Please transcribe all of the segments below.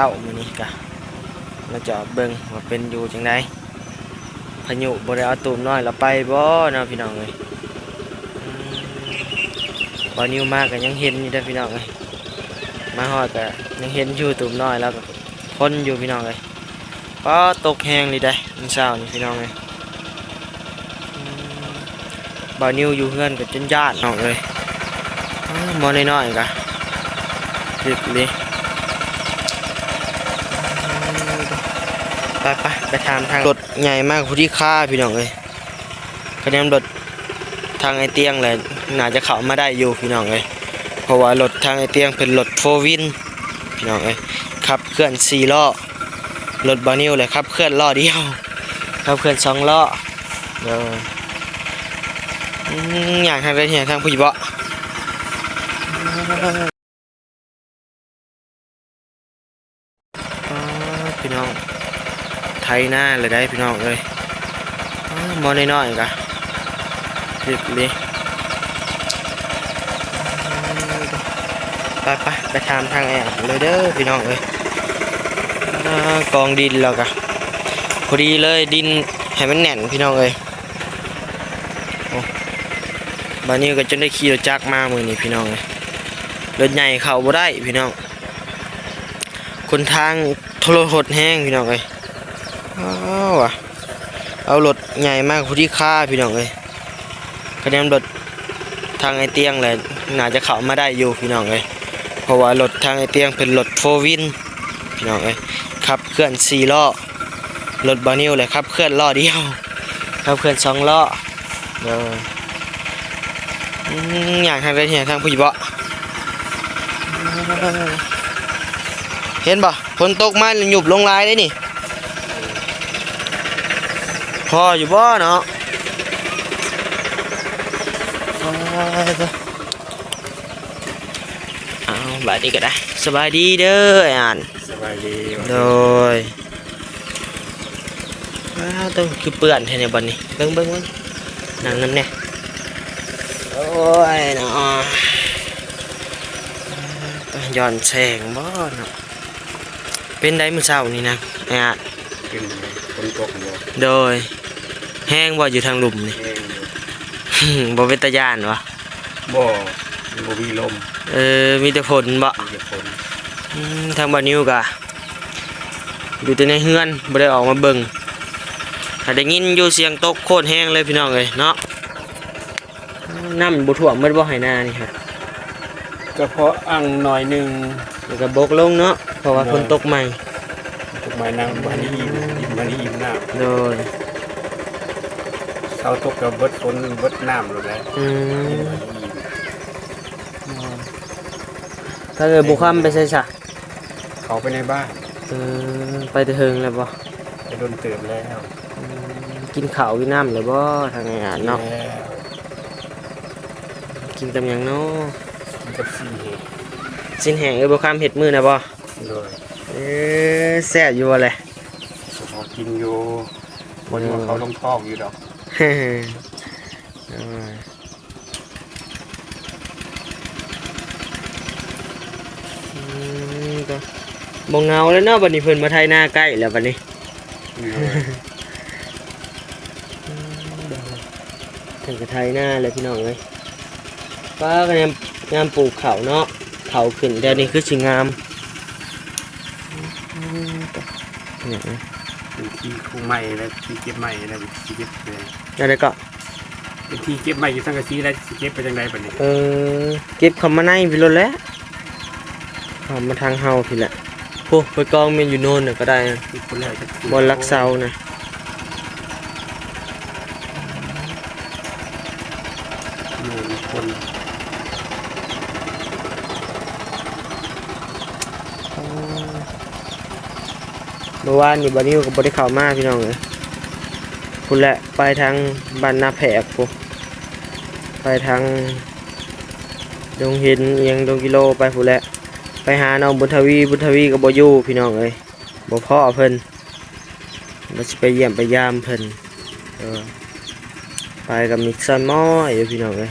ເຊົ້າມື້ນີ້ກະມາຈອດເບິ່ງວ່າເປັນຢູ່ຈັ່ງໃດ. ພາຍຸບໍ່ໄດ້ເອົາຕູບນ້ອຍລາວໄປບໍ່ເນາະພີ່ນ້ອງເອີຍ. ອືມ ບ່າວນິວມາກະຍັງເຫັນຢູ່ເດີພີ່ນ້ອງເອີຍ. ມາຮອດກະຍັງເຫັນຢູ່ ຕູບນ້ອຍລາວກະພົ່ນຢູ່ພີ່ນ້ອງເອີຍ. ປ້າ ຕົກແຮງອີ່ຫຼີໃດ໋ມື້ເຊົ້ານີ້ພີ່ນ້ອງເອີຍ. ອືມ ບ່າວນິວຢູ່ເຮືອນກໍຈົນຢ້ານນ້ອງເອີຍ. ອ້າ ໝໍນ້ອຍໆກະຖືກອີ່ຫຼີ. ໄປໆ ໄປຖາມທາງ ລົດໃຫຍ່ມາກະພໍດີຄ່າພີ່ນ້ອງເອີຍ. ຄະແນນລົດທາງອ້າຍຕຽງແຫຼະ ໜ້າຈະເຂົ້າມາໄດ້ຢູ່ພີ່ນ້ອງເອີຍ. ເພາະວ່າລົດທາງອ້າຍຕຽງເປັນລົດໂຟວີນພີ່ນ້ອງເອີຍ ຂັບເຄື່ອນສີ່ລໍ້. ລົດບ່າວນິວແຫຼະຂັບເຄື່ອນລໍ້ດຽວ ຂັບເຄື່ອນສອງລໍ້. ເອີ ອືມ ຍ່າງທາງໃດ ຍ່າງທາງພຸ້ນບໍ? ປ້າ ພີ່ນ້ອງ ໄຖນາແລ້ວໃດ໋ພີ່ນ້ອງເອີຍ. ອ້າ ໝໍນ້ອຍໆກະຖືກອີ່ຫຼີ. ໄປໆ ໄປຖາມທາງອ້າຍອາດເລີຍເດີພີ່ນ້ອງເອີຍ. ອ່າ ກອງດິນແລ້ວກະພໍດີເລີຍ ດິນໃຫ້ມັນແໜ້ນພີ່ນ້ອງເອີຍ. ໂອ້ ບ່າວນິວກໍຈົນໄດ້ຂີ່ລົດຈັກມາມື້ນີ້ພີ່ນ້ອງເອີຍ. ລົດໃຫຍ່ເຂົ້າບໍ່ໄດ້ພີ່ນ້ອງ ຄົນທາງໂທລະຫົດແຮງພີ່ນ້ອງເອີຍ. ອ້າວ ເອົາລົດໃຫຍ່ມາກະພໍດີຄ່າພີ່ນ້ອງເອີຍ. ຄະແນນລົດທາງອ້າຍຕຽງແຫຼະ ໜ້າຈະເຂົ້າມາໄດ້ຢູ່ພີ່ນ້ອງເອີຍ. ເພາະວ່າລົດທາງອ້າຍຕຽງເປັນລົດໂຟວີນພີ່ນ້ອງເອີຍ ຂັບເຄື່ອນສີ່ລໍ້. ລົດບ່າວນິວແຫຼະຂັບເຄື່ອນລໍ້ດຽວ ຂັບເຄື່ອນສອງລໍ້. ເອີ ອືມ ຍ່າງທາງໃດ ຍ່າງທາງພຸ້ນບໍ? ເຫັນບໍ່? ຝົນຕົກມາແລ້ວຫຍຸບລົງຫຼາຍເດ້ນີ້. ພໍຢູ່ບໍ່ເນາະ? ເອົາ ບາດນີ້ກໍໄດ້. ສະບາຍດີເດີອ້າຍອາດ. ສະບາຍດີ. ໂດຍ. ອ້າວ ໂຕ ຄືເປື້ອນແທ້ນີ້ບັດນີ້. ເບິ່ງ ເບິ່ງ ເບິ່ງ ນັ່ງນຳແດ່. ໂອ້ຍເນາະ ຍ້ອນແສງບໍ່ເນາະ. ເປັນໃດມື້ເຊົ້ານີ້ນະອ້າຍອາດ? ເປັນ ຝົນຕົກບໍ່? ໂດຍ. ແຮງບໍ່ຢູ່ທາງລຸ່ມນີ້? ແຮງຢູ່. ບໍ່ເປັນຕາຢ້ານບໍ່? ບໍ່ ມັນບໍ່ມີລົມ. ເອີ ມີແຕ່ຝົນບໍ່? ມີແຕ່ຝົນ. ອືມ ທາງບ່າວນິວກະຢູ່ແຕ່ໃນເຮືອນ ບໍ່ໄດ້ອອກມາເບິ່ງ. ຫາກໄດ້ຍິນຢູ່ສຽງຕົກໂຄດແຮງເລີຍພີ່ນ້ອງເອີຍເນາະ. ນ້ຳບໍ່ຖ້ວມໝົດບໍ່ໄຮ່ນານີ້ຮະ? ກະພໍອັ່ງໜ້ອຍໜຶ່ງ ແລ້ວກະບົກລົງເນາະ ເພາະວ່າ ໂດຍ ຝົນຕົກໃໝ່. ຕົກໃໝ່ນ້ຳບໍ່ທັນໄດ້ອີ່ມ ດິນບໍ່ທັນໄດ້ອີ່ມນ້ຳ. ໂດຍ. ເຊົ້າຕົກກະເບິດຝົນເບິດນ້ຳໂລດແຫຼະ. ອືມ ດິນບໍ່ທັນໄດ້ອີ່ມ. ໂດຍ. ທາງເອື້ອຍບຸກຄຳໄປໃສຊະ? ເຂົ້າໄປໃນບ້ານ. ເອີ ໄປແຕ່ເຫິງແລ້ວບໍ່? ໄປດົນເຕີບແລ້ວ. ອືມ ກິນເຂົ້າກິນນ້ຳແລ້ວບໍ່ທາງອ້າຍອາດເນາະ? ແລ້ວ. ກິນກັບຫຍັງເນາະ? ກິນກັບຊີ້ນແຫ້ງ. ຊີ້ນແຫ້ງເອື້ອຍບຸກຄຳເຮັດມື້ນະບໍ່? ໂດຍ. ເອີ ແຊບຢູ່ບໍ່ແລະ? ສະເພາະກິນຢູ່ ບໍ່ ໂດຍ ວ່າເຂົ້າລົງທ້ອງຢູ່ດອກ. ເອີ. ອືມ ກໍບໍ່ເຫງົາແລ້ວເນາະ ບັດນີ້ເພິ່ນມາໄຖນາໃກ້ແລ້ວບັດນີ້. ອືມ ເພິ່ນກໍໄຖນາແລ້ວພີ່ນ້ອງເອີຍ. ປ້າ ກໍຍາມ ຍາມປູກເຂົ້າເນາະ ເຂົ້າຂຶ້ນແຖວນີ້ຄືຊິງາມ. ອືມ ເປັນທີ່ຄຸງໄມ້ແລ້ວ ທີ່ເກັບໄມ້ແລ້ວ ທີ່ເກັບເລີຍ. ແນວໃດເກາະ? ເປັນທີ່ເກັບໄມ້ຢູ່ສັງກະສີແລ້ວ ຊິເກັບໄປຈັ່ງໃດບັດນີ້? ເອີ ເກັບເຂົ້າມາໃນພີ້ໂລດແຫຼະ ເຂົ້າມາທາງເຮົາພີ້ແຫຼະ. ໂອ້ ໄປກອງແມ່ນຢູ່ໂນນນະກໍໄດ້ ບໍ່ຫຼັກເສົານະ. ໂນນຄົນ. ເມື່ອວານນີ້ບ່າວນິວກໍບໍ່ໄດ້ເຂົ້າມາພີ່ນ້ອງເອີຍ. ພຸ້ນແຫຼະ ໄປທາງບ້ານນາແພກພຸ້ນ ໄປທາງດົງເຫັນອີ່ຫຍັງ ດົງກິໂລ ໄປພຸ້ນແຫຼະ. ໄປຫານ້ອງບຸນທະວີ ບຸນທະວີກໍບໍ່ຢູ່ພີ່ນ້ອງເອີຍ ບໍ່ພໍ້ເພິ່ນ. ວ່າຊິໄປຢ້ຽມໄປຢາມເພິ່ນ ເອີ ໄປກັບມິດຊອນໝໍ້ຢູ່ພີ່ນ້ອງເອີຍ.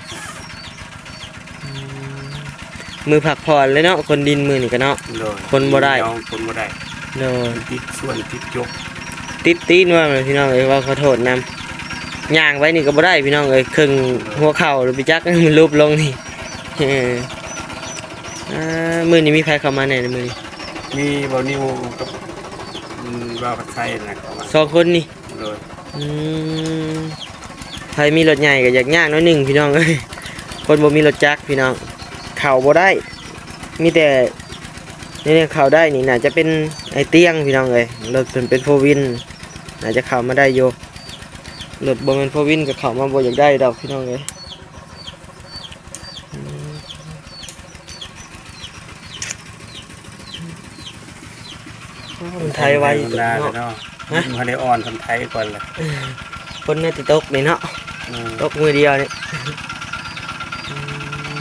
ອືມ ມື້ພັກຜ່ອນເລີຍເນາະ ຄົນດິນມື້ນີ້ກະເນາະ. ໂດຍ ຄົນບໍ່ໄດ້ ຄົນບໍ່ໄດ້. ໂດຍ ຕິດສ່ວນຕິດຈົກ ຕິດຕີນວ່າພີ່ນ້ອງເອີຍ ເວົ້າຂໍໂທດນຳ. ຍ່າງໄປນີ້ກະບໍ່ໄດ້ພີ່ນ້ອງເອີຍ ເຄິ່ງຫົວເຂົ່າໄປຈັກ ມັນຫຼຸບລົງນີ້. ເອີ ອ່າ ມື້ນີ້ມີໃຜເຂົ້າມາແດ່ມື້ນີ້? ມີບ່າວນິວກັບ ອືມ ບ່າວພັດໄຊນະເຂົ້າມາ ສອງຄົນນີ້. ໂດຍ ອືມ ໃຜມີລົດໃຫຍ່ກະຢາກຍາກໜ້ອຍໜຶ່ງພີ່ນ້ອງເອີຍ ຄົນບໍ່ມີລົດຈັກພີ່ນ້ອງ ເຂົ້າບໍ່ໄດ້. ມີແຕ່ນີ້ເຂົ້າໄດ້ນີ້ ໜ້າຈະເປັນໄອ້ຕຽງພີ່ນ້ອງເອີຍ ລົດເພິ່ນເປັນໂຟວີນ ໜ້າຈະເຂົ້າມາໄດ້ຢູ່. ລົດບໍ່ແມ່ນໂຟວີນກະເຂົ້າມາບໍ່ຢາກໄດ້ດອກພີ່ນ້ອງເອີຍ. ອືມ ມັນໄຖໄວເຕີບເນາະ. ຮະ ມັນບໍ່ໄດ້ອ່ອນ ມັນໄຖກ່ອນລະ ຝົນໜ້າຈະຕົກນີ້ເນາະ. ອືມ ຕົກມື້ດຽວນີ້. ອື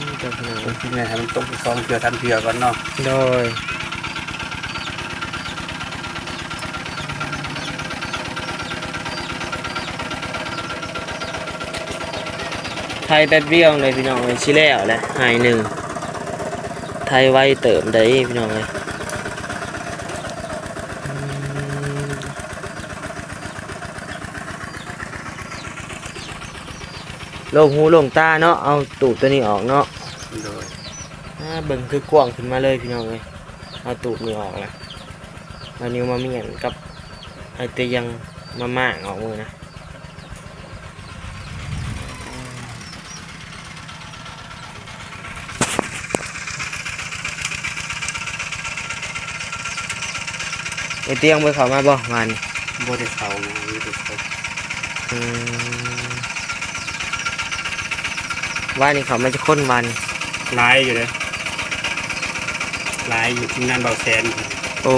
ມ ເຈົ້າພີ່ນ້ອງ ເອົາກິນໃຫ້ມັນຕົກສອງເທື່ອສາມເທື່ອກ່ອນເນາະ. ໂດຍ ໄຖແປັບດຽວເລີຍພີ່ນ້ອງເອີຍ ຊິແລ້ວແຫຼະໄຮ່ໜຶ່ງ ໄຖໄວເຕີບໃດ໋ພີ່ນ້ອງເອີຍ. ອືມ ໂລ່ງຫູໂລ່ງຕາເນາະ ເອົາຕູບໂຕນີ້ອອກເນາະ. ໂດຍ ອ່າ ເບິ່ງຄືກວ້າງຂຶ້ນມາເລີຍພີ່ນ້ອງເອີຍ ເອົາຕູບນີ້ອອກລະ ເອົານິ້ວມາມ້ຽນກັບໄອ້ເຕຍງມາມ້າງອອກມື້ນະ. ໄອ້ຕຽງບໍ່ໄດ້ເຂົ້າມາບໍ່ວານນີ້? ບໍ່ໄດ້ເຂົ້າມາ ມີແຕ່ເຂົາ. ອືມ ວານນີ້ເຂົ້າມາຈັກຄົນວານນີ້? ຫຼາຍຢູ່ເດ້ ຫຼາຍຢູ່ ທີມງານບ່າວແສນ. ໂອ້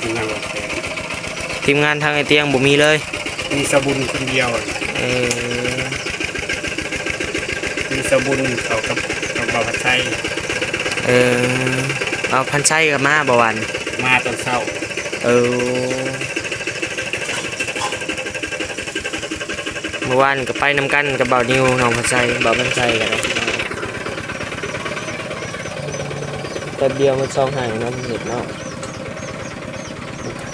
ທີມງານບ່າວແສນ ທີມງານທາງໄອ້ຕຽງບໍ່ມີເລີຍ? ມີສາບຸນຄົນດຽວ. ເອີ ມີສາບຸນເຂົ້າກັບ ກັບບ່າວພັນໄຊ. ເອີ ເອົາ ພັນໄຊກະມາບໍ່ວານ? ມາຕອນເຊົ້າ. ເອີ ມື້ວານກະໄປນຳກັນກັບບ່າວນິວ ນ້ອງພັນໄຊ ບ່າວພັນໄຊກະໄດ້. ແປັບດຽວມັນຊອກໃຫ້ເນາະ ເຮັດເນາະ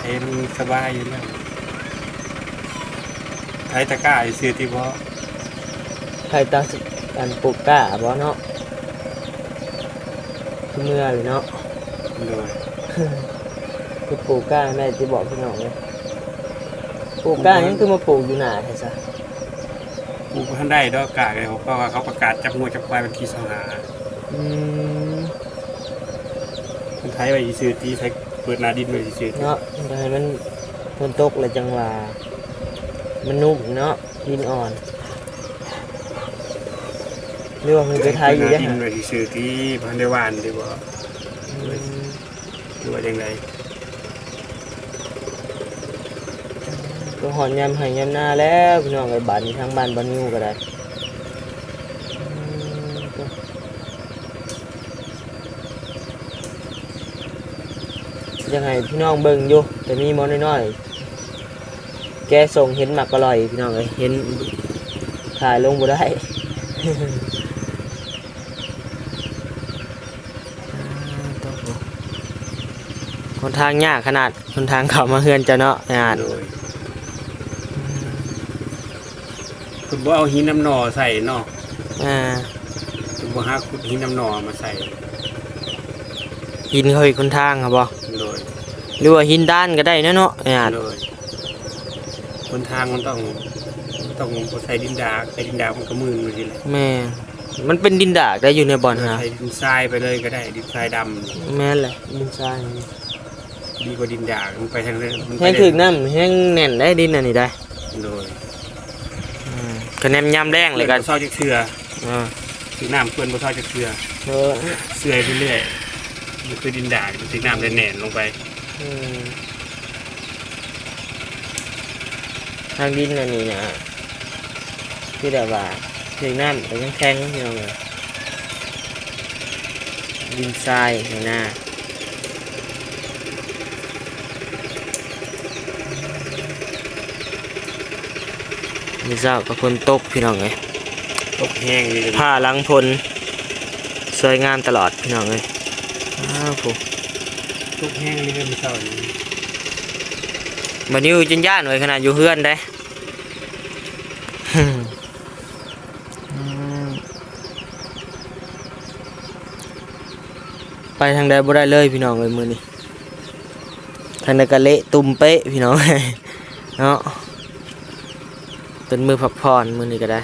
ເຮັດສະບາຍຢູ່ແລ້ວ. ໄຖຕະກ້າຊື່ຕິບໍ່? ໄຖຕາ ອັນປູກກ້າບໍ່ເນາະ? ຄືເມື່ອເລີຍເນາະ. ໂດຍ ຄືປູກກ້າແມ່ນຕິບອກພີ່ນ້ອງເອີຍ. ປູກກ້າຫຍັງຄືມາປູກຢູ່ໜ້າແທ້ຊະ? ປູກບໍ່ທັນໄດ້ດອກກ້າ ເພາະວ່າເຂົາປະກາດຈັບງົວຈັບຄວາຍວັນທີຊາວຫ້າ. ອືມ ເພິ່ນໄຖໄວ້ຊື່ໆຕິ ໃສ່ເປີດໜ້າດິນໄວ້ຊື່ໆຕິ ເນາະ ໃຫ້ມັນ ຝົນຕົກແລ້ວຈັ່ງວ່າມັນນຸ້ມເນາະ ດິນອ່ອນ. ຫຼືວ່າເພິ່ນໄປໄຖຢູ່ເດ້ ເປີດໜ້າດິນໄວ້ຊື່ໆຕິ ບໍ່ທັນໄດ້ຫວ່ານຕິບໍ່? ອືມ ຫຼືວ່າຈັ່ງໃດ? ກະຮອດຍາມໄຮ່ຍາມນາແລ້ວພີ່ນ້ອງເອີຍ ບາດນີ້ທາງບ້ານບ່າວນິວກະໄດ້. ອືມ ຢາກໃຫ້ພີ່ນ້ອງເບິ່ງຢູ່ ແຕ່ມີໝໍ້ນ້ອຍໆ ແກສົ່ງເຫັນໝາກກະລ່ອຍພີ່ນ້ອງເອີຍ ເຫັນ ຖ່າຍລົງບໍ່ໄດ້. ຫົນທາງຍາກຂະໜາດ ຫົນທາງເຂົ້າມາເຮືອນເຈົ້າເນາະ ຍາດ. ໂດຍ ເພິ່ນບໍ່ເອົາຫີນນຳໜໍ່ໃສ່ເນາະ. ອ່າ ເພິ່ນບໍ່ຫາຂຸດຫີນນຳໜໍ່ມາໃສ່ ຫີນເຂົາເຮັດຫົນທາງຫັ້ນບໍ່? ໂດຍ ຫຼືວ່າຫີນດານກະໄດ້ເນາະ ຍາດ. ໂດຍ ຫົນທາງມັນຕ້ອງ ຕ້ອງບໍ່ໃສ່ດິນດາກ ໃສ່ດິນດາກມັນກະມື່ນໄປຊີ້ແຫຼະ. ແມ່ນ ມັນເປັນດິນດາກໄດ້ຢູ່ໃນບ່ອນຫັ້ນນະ ໃສ່ດິນຊາຍໄປເລີຍກະໄດ້ ດິນຊາຍດຳ. ແມ່ນແຫຼະ ດິນຊາຍ ດີກວ່າດິນດາກ ມັນໄປທາງໃດມັນໄປ ແຮງຖືກນ້ຳແຮງແໜ້ນໄດ໋ ດິນອັນນີ້ໄດ໋. ໂດຍ ອືມ ກະແນມຍາມແລ້ງເລີຍກະ ເປື້ອນບໍ່ເຊົາຈັກເທື່ອ. ເອີ ຖືກນ້ຳເປື້ອນບໍ່ເຊົາຈັກເທື່ອ. ເອີ ເສື່ອຍໄປເລື້ອຍ ມັນຄືດິນດາກ ມັນຖືກນ້ຳແໜ້ນໆລົງໄປ. ອືມ ທາງດິນອັນນີ້ນະ ຄືແບບວ່າຖືກນ້ຳກະຍັງແຂງພີ່ນ້ອງເອີຍ ດິນຊາຍໃນນາ. ມື້ເຊົ້າກະຝົນຕົກພີ່ນ້ອງເອີຍ ຕົກແຮງຢູ່ ຟ້າຫຼັງຝົນ ສ ສວຍງາມຕະຫຼອດພີ່ນ້ອງເອີຍ. ອ້າວ ໂອ້ ຕົກແຮງເລີຍມື້ເຊົ້ານີ້. ບານິວຈົນຢ້ານເວີຍ ຂະໜາດຢູ່ເຮືອນເດ້. ອືມ ໄປທາງໃດບໍ່ໄດ້ເລີຍພີ່ນ້ອງເອີຍ ມື້ນີ້. ທາງໃດກະເລະຕຸ່ມເປະພີ່ນ້ອງເນາະ. ເປັນມື້ພັກຜ່ອນມື້ນີ້ກະໄດ້.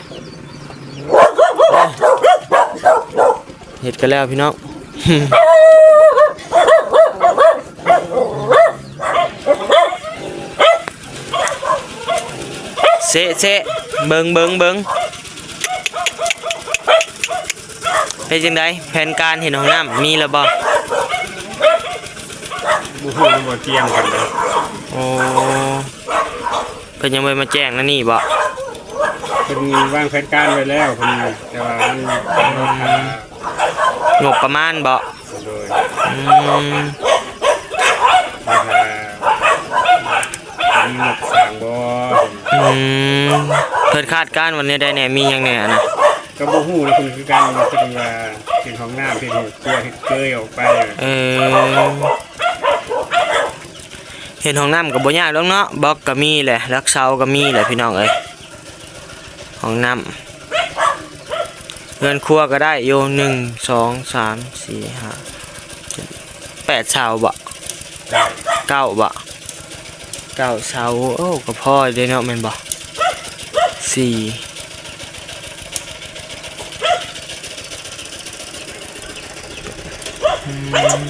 ເຮັດກັນແລ້ວພີ່ນ້ອງ. ເຊະ ເຊະ ເບິ່ງ ເບິ່ງ ເບິ່ງ. ເປັນຈັ່ງໃດ ແຜນການເຮັດຫ້ອງນ້ຳມີແລ້ວບໍ່? ບໍ່ຮູ້ ຍັງບໍ່ຕຽງກັນເດ້. ໂອ້ ເພິ່ນຍັງບໍ່ມາແຈ້ງແນວນີ້ບໍ່? ເພິ່ນວາງແຜນການໄວ້ແລ້ວ ເພິ່ນ ແຕ່ວ່າມັນ ງົບປະມານບໍ່? ໂດຍ ອືມ ແລ້ວກະ ມີງົບສ້າງບໍ່? ອືມ ເພິ່ນຄາດການວ່າແນວໃດແດ່ ມີຫຍັງແດ່ຫັ້ນນະ? ກະບໍ່ຮູ້ນຳເພິ່ນຄືກັນ ເພິ່ນວ່າເຮັດຫ້ອງນ້ຳ ເຮັດຫ້ອງຄົວ ເຮັດເກີຍອອກໄປ. ເອີ ເຮັດຫ້ອງນ້ຳກະບໍ່ຍາກດອກເນາະ ບລັອກກະມີແຫຼະ ຫຼັກເສົາກະມີແຫຼະພີ່ນ້ອງເອີຍ. ຫ້ອງນ້ຳ ເຮືອນຄົວກະໄດ້ຢູ່ ໜຶ່ງ ສອງ ສາມ ສີ່ ຫ້າ ເຈັດ ແປດເສົາບໍ? ເກົ້າ ເກົ້າບໍ? ເກົ້າເສົາ. ໂອ້ ກະພໍເດ້ເນາະ ແມ່ນບໍ່? ສີ່ ອືມ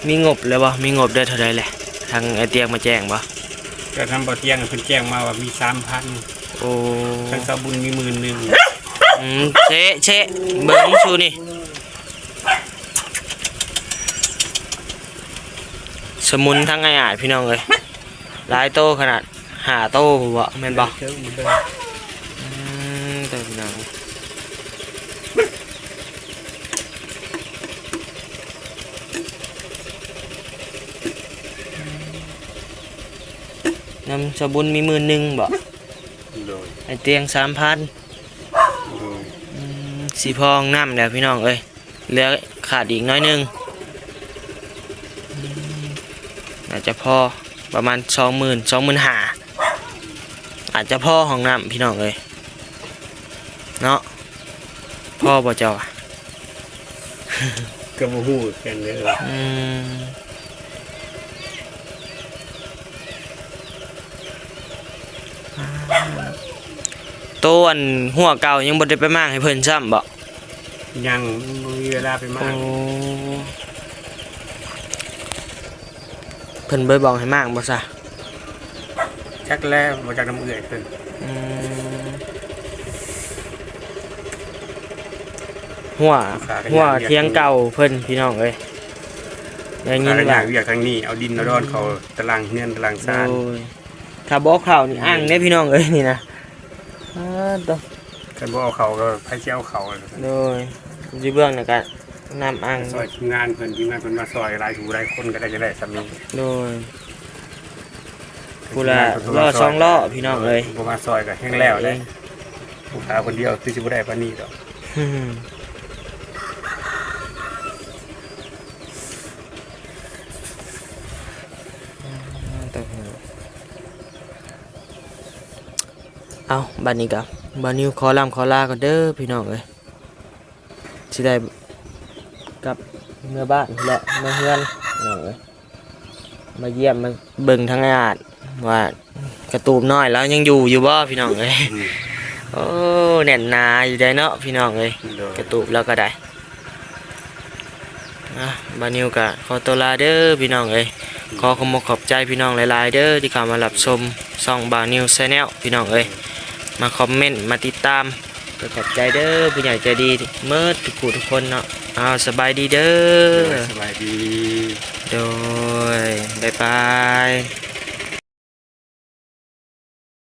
ມີງົບແລ້ວບໍ່? ມີງົບໄດ້ເທົ່າໃດແຫຼະ? ທາງອ້າຍຕຽງມາແຈ້ງບໍ່? ກະທາງບ່າວຕຽງເພິ່ນແຈ້ງມາວ່າມີສາມພັນ. ໂອ້ ທາງສາວບຸນມີໝື່ນໜຶ່ງ. ອືມ ເຊະ ເຊະ ເບິ່ງຊູນີ້ ສະໝຸນທັງອ້າຍໆ ພີ່ນ້ອງເອີຍ. ຫຼາຍໂຕຂະໜາດ ຫ້າໂຕພຸ້ນບໍ ແມ່ນບໍ່? ອືມ ໂຕພີ່ນ້ອງ ນຳສະບຸນມີໝື່ນໜຶ່ງບໍ? ໂດຍ ອ້າຍຕຽງສາມພັນ. ໂດຍ ອືມ ຊິພໍຫ້ອງນ້ຳແລ້ວພີ່ນ້ອງເອີຍ. ເຫຼືອຂາດອີກໜ້ອຍໜຶ່ງ ອືມ ໜ້າຈະພໍປະມານສອງໝື່ນ ສອງໝື່ນຫ້າ ອາດຈະພໍຫ້ອງນ້ຳພີ່ນ້ອງເອີຍເນາະ. ພໍບໍ່ເຈົ້າ? ກະບໍ່ຮູ້ຄືກັນເດີ. ອືມ ໂຕອັນຮົ້ວເກົ່າຍັງບໍ່ໄດ້ໄປມ້າງໃຫ້ເພິ່ນຊ້ຳບໍ? ຍັງ ບໍ່ມີເວລາໄປມ້າງ. ໂອ້ ເພິ່ນບໍ່ບອກໃຫ້ມ້າງບໍ່ຊະ? ຈັກແລ້ວ ບໍ່ຈັກນຳເອື້ອຍເພິ່ນ. ອືມ ຮົ້ວ ຮົ້ວທຽງເກົ່າເພິ່ນພີ່ນ້ອງເອີຍ. ໄດ້ຍິນວ່າ ຫາກວຽກທາງນີ້ ເອົາດິນເອົາດອນເຂົ້າຕາລ່າງເຮືອນຕາລ່າງຊານ. ໂດຍ ຖ້າບໍ່ເຂົ້ານີ້ອັ່ງເດ້ພີ່ນ້ອງເອີຍນີ້ນະ. ອ້າໂຕ ຄັນບໍ່ເອົາເຂົ້າກະໃຜຊິເອົາເຂົ້າ? ໂດຍ ຢູ່ເບື້ອງນັ້ນກະນ້ຳອັ່ງ. ຊ່ອຍທີມງານເພິ່ນ ທີມງານເພິ່ນມາຊ່ອຍຫຼາຍຜູ້ຫຼາຍຄົນກະໄດ້ ຈະໄດ້ສ່ຳນີ້. ໂດຍ ຜູ້ລະລໍ້ສອງລໍ້ພີ່ນ້ອງເອີຍ. ບໍ່ມາຊ່ອຍກະແຮງແລ້ວແຫຼະ. ຜູ້ຂ້າຄົນດຽວຄືຊິບໍ່ໄດ້ປານນີ້ດອກ. ເອົາ ບາດນີ້ກະ ບ່າວນິວຂໍລ່ຳຂໍລາກ່ອນເດີພີ່ນ້ອງເອີຍ. ຊິໄດ້ກັບເມືອບ້ານແຫຼະ ເມືອເຮືອນພີ່ນ້ອງເອີຍ. ມາຢ້ຽມມາເບິ່ງທາງອ້າຍອາດວ່າ ກະຕູບນ້ອຍລາວຍັງຢູ່ຢູ່ບໍ່ພີ່ນ້ອງເອີຍ? ອືມ ໂອ້ ແໜ້ນໜາຢູ່ໃດເນາະພີ່ນ້ອງເອີຍ. ໂດຍ ກະຕູບລາວກະໄດ້. ອ່ະ ບ່າວນິວກະຂໍຕົວລາເດີພີ່ນ້ອງເອີຍ. ອືມ ຂໍຂອບອົກຂອບໃຈພີ່ນ້ອງຫຼາຍໆເດີ ທີ່ເຂົ້າມາຮັບຊົມຊ່ອງບ່າວນິວແຊນແນວພີ່ນ້ອງເອີຍ. ມາຄອມເມັນ ມາຕິດຕາມ ກະຂອບໃຈເດີຜູ້ໃຫຍ່ໃຈດີເໝິດທຸກຜູ້ທຸກຄົນເນາະ. ເອົາ ສະບາຍດີເດີ. ໂດຍ ສະບາຍດີ. ໂດຍ ບາຍບາຍ.